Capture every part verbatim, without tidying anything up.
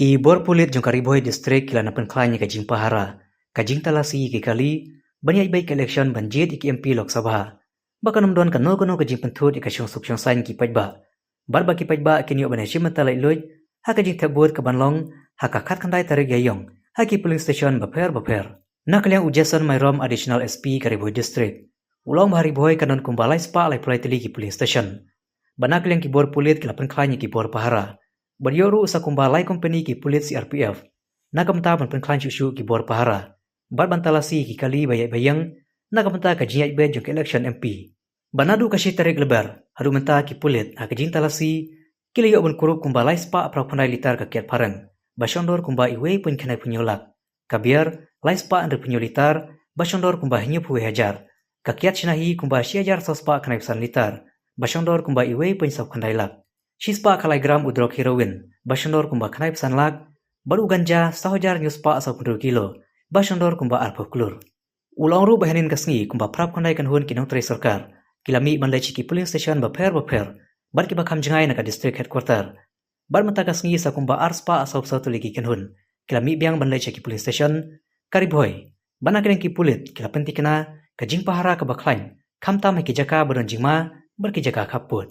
Ki bor pulit jong ka Ri Bhoi District ki la nang pynkhlaiñ ïa ka jingpahara, ka jingtalasi ïa ki kali, ban ïaid beit ka election ban jied ïa ki M P Lok Sabha. Ba kan ym don kano kano ka jingpynthut ïa ka shongsuk shongsaiñ ki paidbah. Bad ba ki paidbah kin ïoh ban ïashim bynta laitluid ha ka jingthep vote kaban long ha ka khatkhyndai tarik Ïaïong ha ki polling station bapher bapher. Na ka liang u Jason Myrom, Additional S P ka Ri Bhoi District, u la ong ba ha Ri Bhoi kan don kumba lai spah laiphew lai tylli ki polling station. Bad na ka liang ki bor pulit ki la pynkhlaiñ ïa ki bor pahara. Bad ïoh ruh sa kumba lai kompani ki pulit C R P F na ka bynta ban pynkhlaiñ shuh shuh ki bor pahara bad ban talasi ïa ki kali ba ïaid ba ïeng na ka bynta ka jingïaid beit jong ka election M P. Bad naduh ka shi tarik Lber haduh mynta ki pulit ha ka jingtalasi ki la ïoh ban kurup kumba lai spah phra phew khyndai litar ka kiad phareng ba shong dor kumba iwei point khyndai phew hynñiew lak, ka bier lai spah hynriew phew hynñiew litar ba shong dor kumba hynñiew phew wei hajar, ka kiad shna hi kumba shi hajar saw spah khyndai phew san litar ba shong dor kumba iwei point saw phew khyndai lak, shi spah khatlai gram u drok heroin ba shong dor kumba khyndai phew san lak, bad u ganja saw hajar hynñiew spah saw phew hynriew kilo ba shong dor kumba arphew klur. U la ong ruh ba hynnin ka sngi kumba phra phew khyndai kynhun ki nongtrei sorkar ki la mih ban leit sha ki polling station bapher bapher bad kiba kham jngai na ka district headquarter. Bad mynta ka sngi sa kumba ar spah saw phew saw tylli ki kynhun ki la mih biang ban leit sha ki polling station ka Ri Bhoi. Bad na ka liang ki pulit ki la pynthikna ka jingpahara kaba khlaiñ, khamtam ha ki jaka ba don jingma bad ki jaka khappud.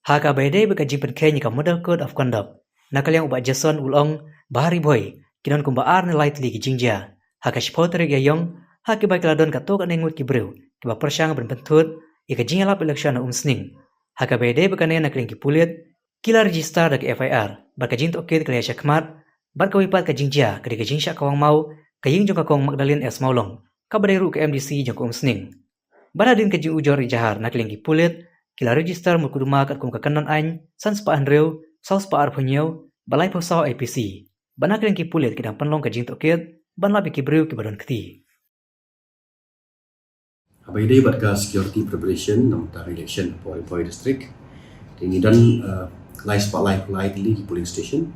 Ha kaba ïadei bad ka jingpynkheiñ ïa ka Model Code of Conduct, na ka liang u Bah Jason u la ong ba ha Ri Bhoi ki don kumba ar ne lai tylli ki jingjia ha ka shiphew tarik Ïaïong, ha kiba ki la don katto katne ngut ki briew kiba pyrshang ban pynthut ïa ka jingïalap election ha Umsning. Ha kaba ïadei bad kane, na ka liang ki pulit ki la register da ka F I R bad ka jingtohkit ka la ïaid shakhmat. Bad kawei pat ka jingjia ka dei ka jingshah kawang maw ka ïing jong ka Kong Magdalene S Mawlong, kaba dei ruh ka M D C jong ka Umsning. Bad hadien ka jingujor ïa jahar, na ka liang ki pulit ki la register mukotduma katkum ka kynhun aiñ san spah hynriew, saw spah arphew hynñiew bad laiphew saw I P C. Bad na ka liang ki pulit ki dang pynlong ka jingtohkit ban lap ïa ki briew kiba don kti. Haba ïadei bad ka security preparation na ka bynta ka election ha Ri Bhoi District, te ngi don, eh, lai spah laiphew lai tylli ki polling station.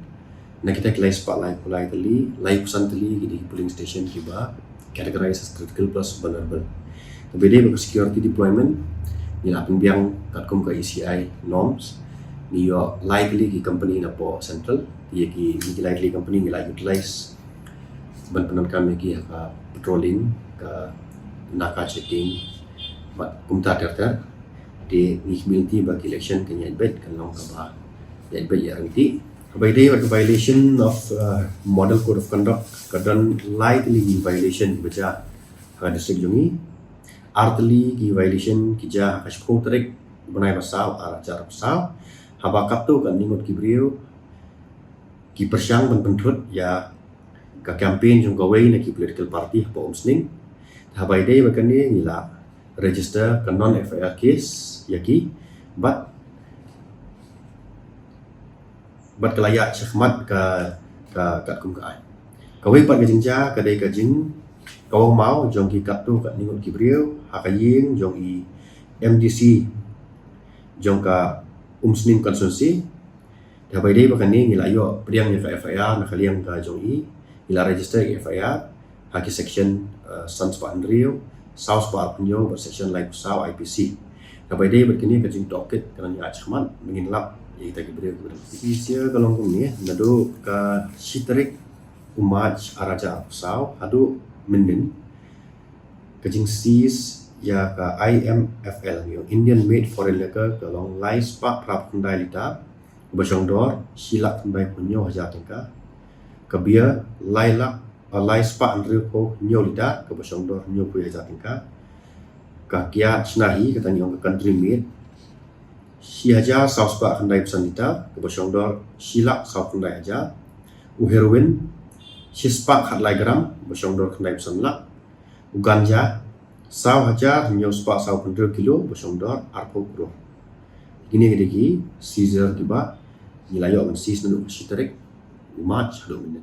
Na kita ki lai spah laiphew lai tylli, laiphew san tylli ki dei ki polling station kiba categorized as critical plus vulnerable. Haba ïadei bad ka security deployment, ngi la pynbiang katkum ka E C I norms. Ngi ïoh lai tylli ki company na poh central. Ïa ki, ki lai tylli company ngi la utilize ban pyndonkam ïa ki ha ka patrolling, ka naka checking bad kumta ter ter. Te ngi khmih lynti ba ka election kan ïaid beit, kan long kaba ïaid beit ïaryntih. Haba ïadei bad ka violation of, uh, Model Code of Conduct, ka don lai tylli ki violation ba jia ha ka district jong ngi. Ar tylli ki violation ki jia ha ka shiphew tarik u bnai ba saw, ar hajar arphew saw, haba katto katne ngut ki briew ki pyrshang ban pynthut ïa ka campaign jong kawei na ki political party hapoh Umsning. Haba ïadei bad kane ngi la register ka non F I R case ïa ki bad, bad ka la ïaid shakhmat ka, ka katkum ka aiñ. Kawei pat ka jingjia ka dei ka jingkawang maw jong ki katto katne ngut ki briew ha ka ïing jong i M D C jong ka Umsning constituency. Te haba ïadei bad kane ngi la ïoh pdiang ïa ka F I R na ka liang ka jong i, ngi la register ïa ka F I R ha ki section, eh, san spah hynriew, saw spah arphew hynñiew bad section laiphew saw I P C. Haba ïadei bad kane ka jingtohkit ka nang ïaid shakhmat, ba ngin lap ïa kita ki briew kiba don kti. Ki jia ka long kumne, naduh ka shi tarik u March ar hajar arphew saw haduh mynnin, ka jingseize ïa ka I M F L, Indian Made Foreign Liquor, ka long lai spah phra phew khyndai litar, kaba shong dor shi lak khyndai phew hynñiew hajar tyngka. Ka beer lai lak, ah, lai spah hynriew phew hynñiew litar, kaba shong dor hynñiew phew hajar tyngka. Ka kiad shna hi, kata ngi ong ka country made, shi hajar saw spah khyndai phew san litar, kaba shong dor shi lak saw khyndai hajar. U heroin shi spah khatlai gram, kaba shong dor khyndai phew san lak. U ganja saw hajar hynñiew spah saw phew hynriew kilo, kaba shong dor arphew klur. Kine ki dei ki seizure kiba ngi la ïoh ban seize naduh ka shi tarik u March haduh mynnin.